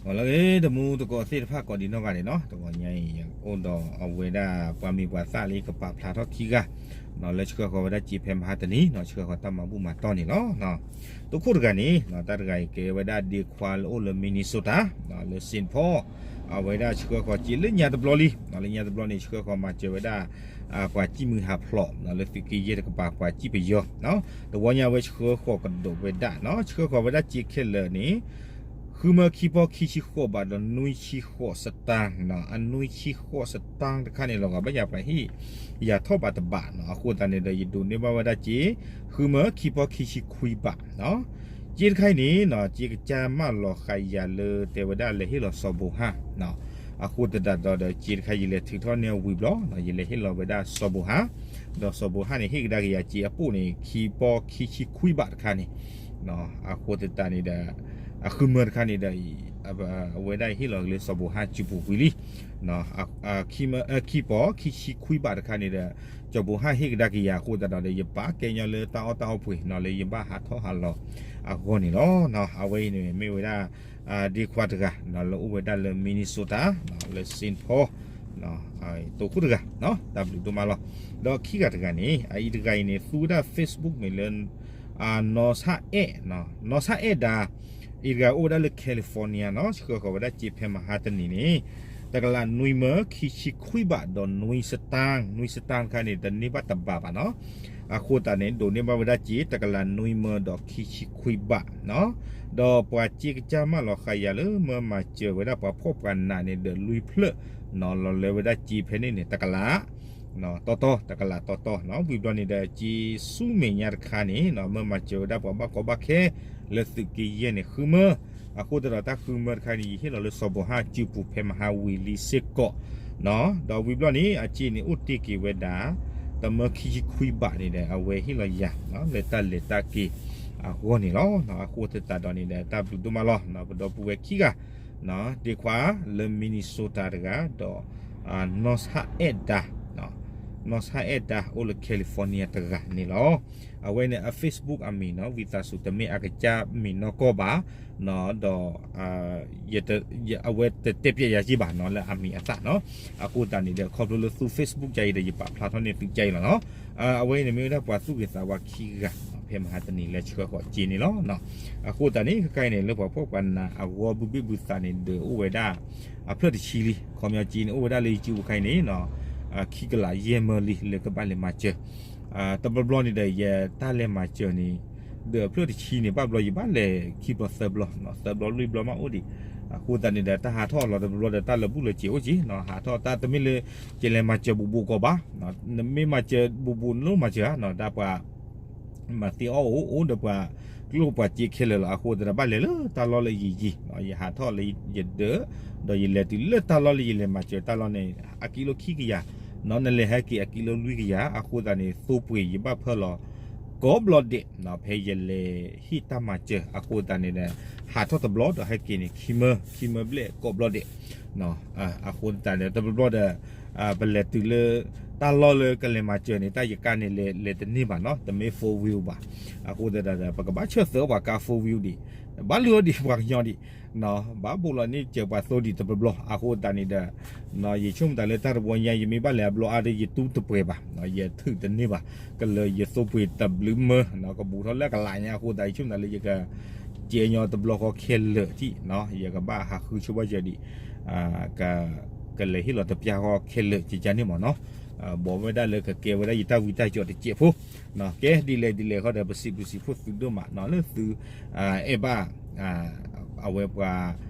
လၢအဂ့ၤ တမူတကိးသ့ၣ်တဖၣ်ကိးဒံးနီၢ်ဂၤန့ၣ်နီၤ, တဂီၤညါအံၤ အိၣ်ဒီးအဝဲဒၣ်ပှၤမ့ၢ်ပှၤသၣ်လၢကပာ်ဖျါထီၣ်ခံဂၤ, လၢဆှၢဃီၤဝဲဒၣ်စ့ဖဲမဟါတနံၤနီၤ, ဆှၢဃီၤတၢ်မၤဘူၣ်မၤတီၢ်န့ၣ်လီၤ. တိခိၣ်တဂၤန့ၣ် တၢ်တဂၤအံၤကဲဝဲဒၣ်ဒ့ခွါလၢအိၣ်လၢ Minnesota လၢ Saint Paul, အဝဲဒၣ်ဆှၢဃီၤစ့လၢညါတဘျီလံ, လၢညါတဘျီန့ၣ် ဆှၢဃီၤမၤစၢၤဝဲဒၣ် ပှၤစံၣ်မုၢ်ဟးဖျိး လၢသုးက့ယဲၢ်တကပၤ ပှၤစံၣ်ပယီၤ, တဝီညါဝဲဆှၢဃီၤကဒီးဝဲဒၣ်နီၤ, ဆှၢဃီၤဝဲဒၣ်စ့ခဲလၢာ်န့ၣ် ဃုမၢခံပီခံဆံဃိးဘးဒီးနွံဆံဃိးစတၢ်, အနွံဆံဃိးစတၢ်တခါန့ၣ် လီၤဂာ်ဘၣ်ယၤပှၤဟ့ၣ်ယၤထီၣ်ဘးတဘးနီၤ, အဃိသတးန့ၣ်ဒီး ယဒိးန့ၢ်ဘၣ်ဝဲဒၣ်စ့ ဃုမၢခံပီခံဆံခွံဘးနီၤ. စ့တခါအံၤန့ၣ်နီၤ စ့ကစၢ်မၢလီၤဃာ်ယၤလၢတဲဝဲဒၣ်လဲၤဟ့ၣ်လီၤစီၤဘိဟါ, အဃိသတးဒီးဒီး စ့တခါယလဲၤထုးထီၣ်န့ၢ်အဝံၤဘျီ, ယလဲၤဟ့ၣ်လီၤဝဲဒၣ်စီၤဘိဟါ, ဒီးစီၤဘိဟါန့ၣ် ဟ့ၣ်ကဒါက့ၤယၤစ့အပိၣ်န့ၣ် ခံပီခံဆံခွံဘးတခါန့ၣ်, အဃိသတးန့ၣ်ဒီး အဃုမၢတခါန့ၣ်ဒီး အဝဲဒၣ်ဟ့ၣ်လီၤက့ၤလၢစီၤဘိဟါစုပူၤကွံာ်လံ, ခံပီခံဆံခွံဘးတခါန့ၣ်ဒီး စီၤဘိဟါဟ့ၣ်ကဒါက့ၤယၤအဃိသတးဒီး ယပာ်ကဲညီလၢတၢ်အီၣ်တၢ်အီပှ့ၤနီၤ လၢယဘၣ်ဟးထီၣ်ဟးလီၤအဂီၢ်န့ၣ်လီၤ. အဝဲအံၤန့ၣ်မ့ၢ်ဝဲဒၣ် ဒ့ခွါတဂၤ လၢအိၣ်ဝဲဒၣ်လၢ Minnesota လၢ Saint Paul တိခိၣ်တဂၤ တၢ်ဘျုးဒိၣ်မးလီၤ. ဒီးခံဂၤတဂၤန့ၣ် အအံၤတဂၤအံၤန့ၣ် သူဝဲဒၣ် Facebook မ့ၢ်လၢ နီၢ်ဆၣ်အဲၣ်, နီၢ်ဆၣ်အဲၣ်ဒါ အံၤတဂၤအိၣ်ဝဲဒၣ်လၢ California နီၤ, ဆှၢဃီၤဝဲဒၣ်စ့ဖဲမဟါတနံၤန့ၣ် တကလးနွံမၢခံဆံခွံဘးဒီးနွံစတၢ်, နွံစတၢ်တခါန့ၣ် တန့ၢ်ဘၣ်တဘးဘၣ်နီၤ, အဃိသတးန့ၣ် ဒိးန့ၢ်ဘၣ်ဝဲဒၣ်စ့ တကလးနွံမၢဒီးခံဆံခွံဘးနီၤ, ဒီးပှၤစ့ကစၢ်မၢလီၤဃာ်ယၤလၢမၢမၤစၢၤဝဲဒၣ်ပှၤဖှီၣ်ပှၤနးန့ၣ်ဒီးလွံၢ်ဖျၢၣ်နီၤ, လီၤလၢဝဲဒၣ်စ့ဖဲန့ၣ်န့ၣ် တကလး တီတီ တကလးတီတီနီၤ, ဝံၤဘျီန့ၣ်ဒီး စ့ဆူမဲာ်ညါတခါန့ၣ်နီၤ မၢမၤစၢၤဝဲဒၣ်ပှၤဘၣ်ကီဘၣ်ခဲ လၢသုးက့ယဲၢ်န့ၣ် ဃုမၢ, အဃိသတးဒီးတၢ်ဃုမၢတခါန့ၣ် ယဟ့ၣ်လီၤလၢစီၤဘိဟါစုပူၤဖဲမဟါဝံၤလံစ့ၢ်ကီးနီၤ, ဒီးဝံၤဘျီန့ၣ် အစ့န့ၣ်အိၣ်တ့ၢ်က့ၤဝဲဒၣ် တမၢခံဆံခွံဘးန့ၣ်ဒီး အဝဲဟ့ၣ်လီၤယၤ လၢတၢ်လဲၤတၢ်က့ၤအဂီၢ်န့ၣ်လီၤ. အဃိသတးဒီးန့ၣ်ဒီး တၢ်ဘျုးဒိၣ်မးလီၤ, ပဒီပုၢ်ဝဲၢ်ခံဂၤ ဒ့ခွါလၢ Minnesota တဂၤ ဒီး နီၢ်ဆၣ်အဲၣ်ဒါ, နီၢ်ဆၣ်အဲၣ်ဒါ အိၣ်လၢ California တဂၤန့ၣ်လီၤ. အဝဲန့ၣ်အ Facebook အမံၤနီၤ ဝံသးစူၤတမ့ၢ်အကစၢ်မံၤနီၢ်ကီၢ်ဘၣ်, ဒီး အဝဲတတဲပျဲယၤက့ဘၣ်နီၤ လၢအမံၤအသၣ်နီၤ, အဃိသတးန့ၣ်ဒီး ခီဖျိလၢသူ Facebook ကါအံၤဒီး ယပာ်ဖျါထီၣ်န့ၢ်သုကါအံၤလီၤနီၤ. အဝဲအံၤန့ၣ်မ့ၢ်ဝဲဒၣ်ပှၤသူၣ်ဂ့ၤသးဝါခံဂၤ ဖဲမဟါတနံၤလၢဆှၢဃီၤစ့န့ၣ်လီၤ. အဃိသတးန့ၣ် ခဲခါအံၤန့ၣ် လၢပှၤဖှီၣ်ပှၤနးအဂီၢ်ဘုဘ့ၣ်ဘုသးန့ၣ်ဒီးအိၣ်ဝဲဒၣ် အဖျၢၣ်တဆံလံ, ခီပညီစ့န့ၣ် အိၣ်ဝဲဒၣ်လၢယစုပူၤခါအံၤန့ၣ် ခံကလးယဲၢ်မၢလံ လၢကဘၣ်လဲၤမၤစၢၤ, တဘျီဘျီန့ၣ်ဒီး ယတၢ်လဲၤမၤစၢၤန့ၣ် ဒီးအဖျၢၣ်တဆံန့ၣ် ဘၣ်ဘျီယဘၣ်လဲၤခံဘျီသၢဘျီ, သၢဘျီလွံၢ်ဘျီမးအိၣ်ဒံး, အဃိသတးန့ၣ်ဒီး တၢ်ဟးထီၣ်လီၤတဘျီဘျီဒီး တၢ်လၢာ်ဘူၣ်လၢာ်စ့ၤအိၣ်က့နီၤ, ဟးထီၣ်တၢ်တမ့ၢ်လၢ ကလဲၤမၤစၢၤဘူးဘူးကီးဘၣ်, နမ့ၢ်မၤစၢၤဘူးဘူးနလိၣ်မၤစၢၤဧါနီၤ, တၢ်ပှၤ မၤသ့အီၣ်အိၣ်အိၣ်ဒီးပှၤကျိၣ်ပှၤစ့ခဲလၢာ်လီၤ. အဃိသတးဒီး ဘၣ်လဲၤလၢတၢ်လီၢ်လၢယံၤယံၤ, ယဟးထီၣ်လၢယဒၢး, ဒီးယလဲၤတုၤလၢတၢ်လီၢ်လၢယလဲၤမၤစၢၤတၢ်လီၢ်န့ၣ် အကံလိခံကယၤ, နလဲၤဟဲက့ၤအကံလိလွံၢ်ကယၤ, အဃိသတးန့ၣ် သိပှ့ၤယဘၣ်ဖၢလီၤ ကိးဘျီဒဲး, ဖဲယလဲၤဟ့ၣ်တၢ်မၤစၢၤ အဃိသတးန့ၣ်ဒီး ဟးထီၣ်တဘျီဒီးဟဲက့ၤန့ၣ် ခံမၢ, ခံမၢဘျဲၣ်ကိးဘျီဒဲး အဃိသတးန့ၣ် တဘျီဘျီဒီး ပလဲၤတုၤလၢ တၢ်လီၢ်လၢကလဲၤမၤစၢၤန့ၣ် တၢ်ယကါန့ၣ်လဲၤတန့ၢ်ဘၣ်နီၤ, တမ့ၢ် four wheel ဘၣ်, အဃိသတးဒီး ပကဘၣ်ဆၢၣ်သၢပှၤကါ four wheel ဒံး, ဘၣ်လုၢ်အီၣ်ဒံးပှၤကညီဒံး, ဘၣ်ဘိးလီၤန့ၢ်စၢၤပှၤသိဒံးတဘျီဘျီ, အဃိသတးန့ၣ်ဒီး ယဆိကမိၣ်တၢ်လၢတၢ်တဝီညါ ယမ့ၢ်ဘၣ်လဲၤအဘျီအါဒီး ယတူၢ်တပှဲၤဘၣ်, ယထုးတန့ၢ်ဘၣ်, ကလၢၤယသိပှ့ၤတဘျုးမၢ, ကဘူးထီၣ်လၢကလးညါ, အဃိသတး ယဆိကမိၣ်တၢ်လၢယက ကဲညီတဘျီဃီခဲလၢာ်ထံၣ်, ယကဘၣ်ဟးဃုဆိဘၣ်ယၤဒံး, ကလဲၤဟ့ၣ်လီၤတပျၢ်ဃီခဲလၢာ်ကကန့ၣ်မ့ၢ်နီၤ, ဘၣ်ဝဲဒၣ်လၢကကဲဝဲဒၣ်ယတၢ်ဝံတၢ်ကၠိတစဲးဖိ, ကဲဒ်လဲၣ်ဒ်လဲၣ်ဃီဒီး ပစံးဘျုးစံးဖှိၣ်သုဒိၣ်မးနီၤ လၢသု အဲၣ်ဘၣ် အဝဲပှၤ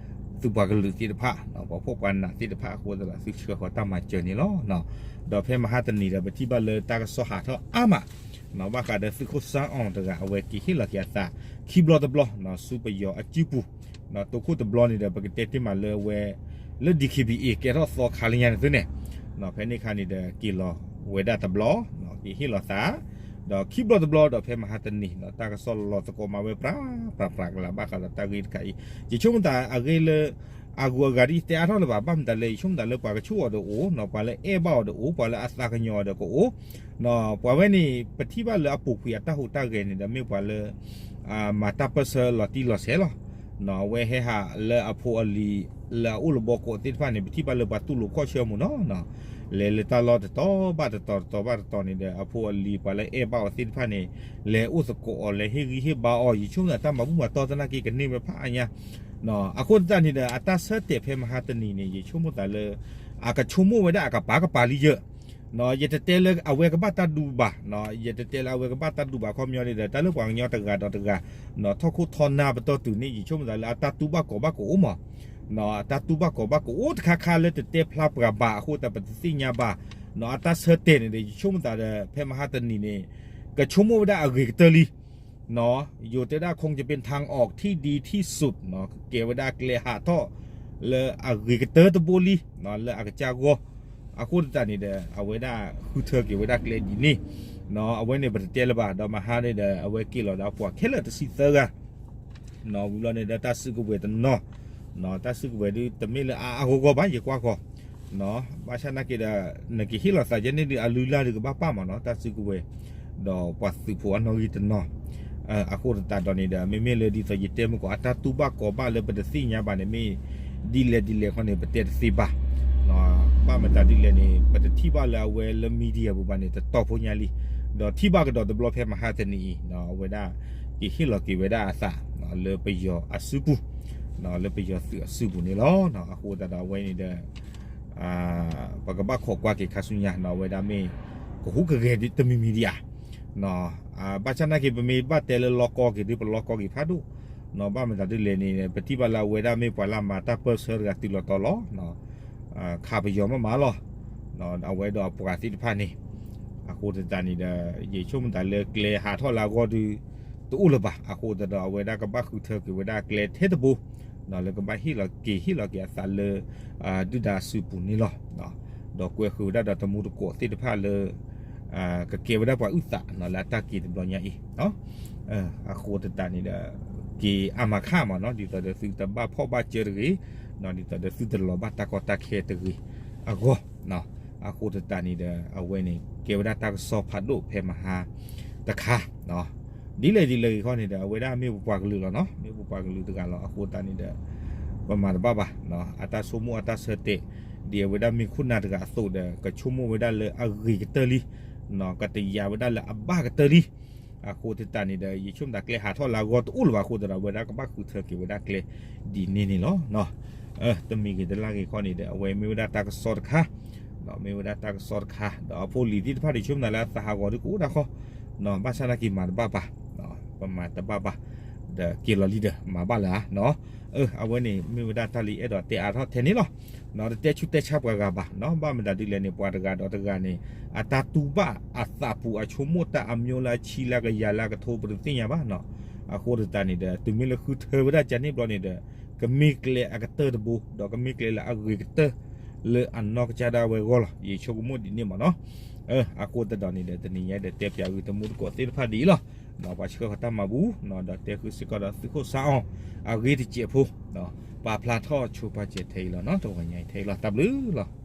သုပှၤကလုာ်သ့ၣ်တဖၣ်, ပှၤဖှီၣ်ပှၤနးသ့ၣ်တဖၣ်အဃိသတး သုဆှၢဃီၤတၢ်မၤစၢၤန့ၣ်လီၤ. ဒီးဖဲမဟါတနံၤဒီး ပထံၣ်ဘၣ်လၢတၢ်ကစီၣ်ဟးထီၣ်အါမး, ဘၣ်ဃးဒီးသုးခိၣ်စၢ်အီၣ်တဂၤ အဝဲက့ၤဟ့ၣ်လီၤက့ၤအသး ခံဘျီတဘျီ, ဆူပယီၤအစုပူၤ, တိခိၣ်တဘျီန့ၣ်ဒီး ပကတဲတ့ၢ်မးလၢအဝဲ လၢ DKBA ကဲထီၣ်သီခါလၢညါန့ၣ်သုန့ၣ်, ဖဲန့ၣ်ခါန့ၣ်ဒီး က့ၤလီၤဝဲဒၣ်တဘျီ, က့ၤဟ့ၣ်လီၤသး ဒီးခံဘျီတဘျီဒီး ဖဲမဟါတနံၤ တၢ်ကစီၣ်လီၤသကိးမးဝဲပြးပြးပြးကလာ် ဘၣ်ဃးဒီးတၢ်ဂ့ၢ်တခါအံၤ, ယဆိကမိၣ်တၢ်အဂ့ၢ်လၢ အဂုၤအဂၤဒ်ယတဲအါထီၣ်လၢၤဘၣ်, ဘၣ်မတၤလဲၣ် ယဆိကမိၣ်တၢ်လၢပှၤကဆိၣ်အီၤဒီးအိၣ်, ပှၤလၢအဲၣ်ဘၣ်အီၤဒီးအိၣ်, ပှၤလၢအသးကညီၤအီၤဒီးကအိၣ်, ပှၤဝဲန့ၣ် ပထံၣ်ဘၣ်လၢအပူၤကွံာ်အတၢ်ဟူးတၢ်ဂဲၤန့ၣ်ဒီး မ့ၢ်ပှၤလၢ မၤတၢ်ပၢၢ်ဆၢလီၤတံၢ်လီၤဆဲးလီၤ. အဝဲဟဲဟးလၢအဖိအလံၤ လၢအအိၣ်လၢဘီကီးသ့ၣ်တဖၣ်န့ၣ် ပထံၣ်ဘၣ်လၢပှၤတူၢ်လိာ်ခီၣ်ဆၢမူနီၤ, လဲၤလၢတၢ်လီၢ်တတီၤဘၣ်တတီၤ တတီၤဘၣ်တတီၤန့ၣ်ဒီး အဖိအလံၤပှၤလၢအဲၣ်ဘၣ်အီၤသ့ၣ်တဖၣ်န့ၣ် လဲၤအိၣ်သကိးအီၤ လဲၤဟ့ၣ်ဂံၢ်ဟ့ၣ်ဘါအီၤ ယဆိကမိၣ်သးတၢ်မၤဘူၣ်မၤတီသနာ်က့ကန့ၢ်ဝဲဖးအါညါ အဃိသတးန့ၣ်ဒီး အတၢ်ဆၢတဲာ်ဖဲမဟါတနံၤန့ၣ် ယဆိကမိၣ်သးလၢ အကဆိကမိၣ်ဝဲဒၣ်အကပၤကပၤလံယၢ် ယတတဲလၢအဝဲကဘၣ်တၢ်ဒူဘၣ်, ယတတဲလၢအဝဲကဘၣ်တၢ်ဒူဘၣ် ခီပညီန့ၣ်ဒီး တၢ်လၢပှၤကညီတဂၤဒီးတဂၤ ထီၣ်ခိၣ်ထီၣ်နၢ်ပတီၢ်တုၤန့ၣ် ယဆိကမိၣ်သးလၢအတၢ်တူၢ်ဘၣ်ကီးဘၣ်ကအိၣ်မး, အတၢ်တူၢ်ဘၣ်ကီးဘၣ်ကအိၣ်တခါခါလၢတတဲဖျါပှၤဘၣ်အဃိသတး ပတသ့ၣ်ညါဘၣ်, အတၢ်ဆၢတဲာ်န့ၣ်ဒီး ယဆိကမိၣ်သးဒီး ဖဲမဟါတနံၤန့ၣ် ကဆိကမိၣ်ဝဲဒၣ်အဂ့ၤကတၢၢ်လံ ယိၤတဲဒၣ် คงจะเป็นทางออกที่ดีที่สุด ကကဲဝဲဒၣ်ကျဲဟးထီၣ် လၢအဂ့ၤကတၢၢ်တဘိလံ လၢအကစၢ်ဂီၢ်, အဃိသတးန့ၣ်ဒီး အဝဲဒၣ်ဃုထၢက့ၤဝဲဒၣ်ကျဲဒ်န့ၣ်, အဝဲန့ၣ်ပတတဲလၢၤဘၣ် ဒီးမဟါန့ၣ်ဒီး အဝဲက့ၤလီၤဒီးပှၤခဲလၢာ်တဆံသၢဂၤ ဝံၤဘျီန့ၣ်ဒီးတၢ်စုကဝဲၤတနီၤ, တၢ်စုကဝဲၤဒုးတမ့ၢ်လၢအအါအါဂီၢ်ဂီၢ်ဘၣ် ယကွၢ်ဃီၤ, ဘၣ်ဆၣ်နာ်က့ဒီး နကဟ့ၣ်လီၤသးယဲန့ၣ်ဒုး အလုၢ်အလၢ်ဒုးကဘၣ်ပာ်မးနီၤ တၢ်စုကဝဲၤ, ဒီးပှၤသုးဖိအနီၣ်ဂံၢ်တနီၤ, အဃိသတးဒီးန့ၣ်ဒီး မ့မ့ၢ်လၢဒ်သိးယတဲမုၢ်ကီး အတၢ်တူၢ်ဘၣ်ကီးဘၣ်လၢပတသ့ၣ်ညါဘၣ်န့ၣ် မ့ၢ်ဒ်လဲၣ်ဒ်လဲၣ်ခီန့ၣ် ပတဲတသ့ဘၣ် ဘၣ်မတၤဒ်လဲၣ်န့ၣ် ပတထံၣ်ဘၣ်လၢအဝဲလၢ media ပူၤဘၣ်န့ၣ် တတီၤဖိညါလံ, ဒီးထံၣ်ဘၣ်ကဒီးတဘျီဖဲမဟါတနံၤအံၤ အဝဲဒၣ်က့ၤဟ့ၣ်လီၤက့ၤဝဲဒၣ်အသး လၢပယီၤအစုပူၤ, လၢပယီၤသုးအစုပူၤန့ၣ်လီၤ. အဃိသတးဒီးအဝဲန့ၣ်ဒီး ပကဘၣ်ခိးကွၢ်က့ၤခါဆူညါနီၤ အဝဲဒၣ်မ့ၢ်ကဟူးကဂဲၤတမံၤမံၤဒံးဧါ, ဘၣ်ဆၣ်နာ်က့ ပမ့ၢ်ဘၣ်တဲလၢလီကီက့ၤဒုး ပလီကီက့ၤဖးဒိၣ်, ဘၣ်မတၤဒ်လဲၣ်န့ၣ် ပထံၣ်ဘၣ်လၢအဝဲဒၣ်မ့ၢ်ပှၤလၢအမၤတၢ်ပၢၢ်ဆၢတဂၤတုၤလီၤတီၤလီၤ, ခးပယီၤမးမးလီၤ, အဝဲဒီးအပှၤသ့ၣ်တဖၣ်န့ၣ်, အဃိသတးန့ၣ်ဒီး ယဆိကမိၣ်သးလၢကျဲဟးထီၣ်လၢအဂီၢ်ဒုး တအိၣ်လၢၤဘၣ်, အဃိသတးဒီး အဝဲဒၣ်ကဘၣ်ဃုထၢက့ၤဝဲဒၣ်ကျဲထဲတဘိ, လၢကဘၣ်ဟ့ၣ်လီၤက့ၤ ဟ့ၣ်လီၤက့ၤအသးလၢ ဒုၣ်ဒါအစုပူၤန့ၣ်လီၤ. ဒီးကွဲဃုာ်ဝဲဒၣ်ဒီးတမူတကိးသ့ၣ်တဖၣ်လၢ ကကဲဝဲဒၣ်ပှၤအုၣ်သးလၢအတၢ်က့ၤတဘျီညါအံၤ, အဃိသတးန့ၣ်ဒီး က့ၤအါမးခါမးနီၤ ဒ်သိးဒီးသုတဘၣ်ဖှီၣ်ဘၣ်စၢတဂ့ၤ, ဒ်သိးဒီးသုတလီၤဘၣ်တၢ်ကီတၢ်ခဲတဂ့ၤအဂီၢ်, အဃိသတးန့ၣ်ဒီး အဝဲန့ၣ် ကဲဝဲဒၣ်တၢ်ကစီၣ်ဖးဒိၣ်ဖဲမဟါတခါ ဒ်လဲၣ်ဒ်လဲၣ်ဂ့ၤခီန့ၣ်ဒီး အဝဲဒၣ်မ့ၢ်ပပှၤကလုာ်လီၤနီၤ မ့ၢ်ပပှၤကလုာ်တဂၤလီၤ. အဃိသတးန့ၣ်ဒီး ပမၤတဘၣ်ဘၣ်, အတၢ်ဆိကမိၣ်အတၢ်ဆၢတဲာ် ဒ်အဝဲဒၣ်မ့ၢ်ခိၣ်နၢ်တဂၤအသိးဒီး ကဆိကမိၣ်ဝဲဒၣ်လၢအဂ့ၤကတၢၢ်လံ, ကတယာ်ဝဲဒၣ်လၢအဘၣ်ကတၢၢ်လံ. အဃိသတးန့ၣ်ဒီး ယဆိကမိၣ်သးကျဲဟးထီၣ်လၢအဂီၢ်တအိၣ်လၢၤဘၣ်အဃိသတးဒီး အဝဲဒၣ်ကဘၣ်ဃုထၢက့ၤဝဲဒၣ်ကျဲဒ်န့ၣ်န့ၣ်လီၤ. တမံၤဂ့ၤတလၢ်ဂ့ၤခီန့ၣ်ဒီး အဝဲမ့ၢ်ဝဲဒၣ်တၢ်ကစီၣ်တခါ, မ့ၢ်ဝဲဒၣ်တၢ်ကစီၣ်တခါ ဒီးအဖိလံၤသ့ၣ်တဖၣ်န့ၣ် ဆိကမိၣ်သးလၢအသးဟးဂီၤဒုးကအိၣ်ဒၣ်ဃီ, ဘၣ်ဆၣ်သနာ်က့မၤတဘၣ်ဘၣ်, ပမၤတဘၣ်ဘၣ်, ဒီးက့ၤလီၤလံဒီးမၤဘၣ်လၢဧါနီၤ. အဝဲန့ၣ်မ့ၢ်ဝဲဒၣ်တၢ်လၢအဲၣ်ဒိးတဲအါထီၣ်ထဲန့ၣ်လီၤ. တတဲဆူးတဲဆါပှၤဂၤဘၣ်, ဘၣ်မတၤဒ်လဲၣ်န့ၣ် ပှၤတဂၤဒီးတဂၤန့ၣ် အတၢ်တူၢ်ဘၣ်အသးပူၤအဆိကမိၣ်တၢ်အမျိုးလၢအဆံလၢကယၤလၢကထိပတသ့ၣ်ညါဘၣ်နီၤ. အဃိသတးန့ၣ်ဒီး တုၤမ့ၢ်လၢဃုထၢဝဲဒၣ်ကန့ၣ်ဘျီန့ၣ်ဒီး ကမ့ၢ်ကျဲအကတၢၢ်တဘိ ဒီးကမ့ၢ်ကျဲလၢအဂ့ၤကတၢၢ် လၢအနီၢ်ကစၢ်ဒၣ်ဝဲအဂီၢ်လီၤ. ယဆိကမိၣ်ဒ်န့ၣ်မးနီၤ. အဃိသတးဒီးန့ၣ်ဒီး တနံၤညါဒီးတဲပၠးဂ့ၤတမူတကိးသ့ၣ်တဖၣ်ဒ်အံၤလီၤ. ပှၤဆှၢဃီၤတၢ်မၤဘူၣ် ဒီးတဲဃုာ်စ့ၢ်ကီးဒီးသုးခိၣ်စါအီၤ အဂ့ၢ်တစဲးဖိ ပာ်ဖျါထီၣ်ဆိပာ်စဲထဲအံၤလီၤနီၤ. တဂီၤညါအံၤထဲအံၤလီၤ. တၢ်ဘျုးလီၤ.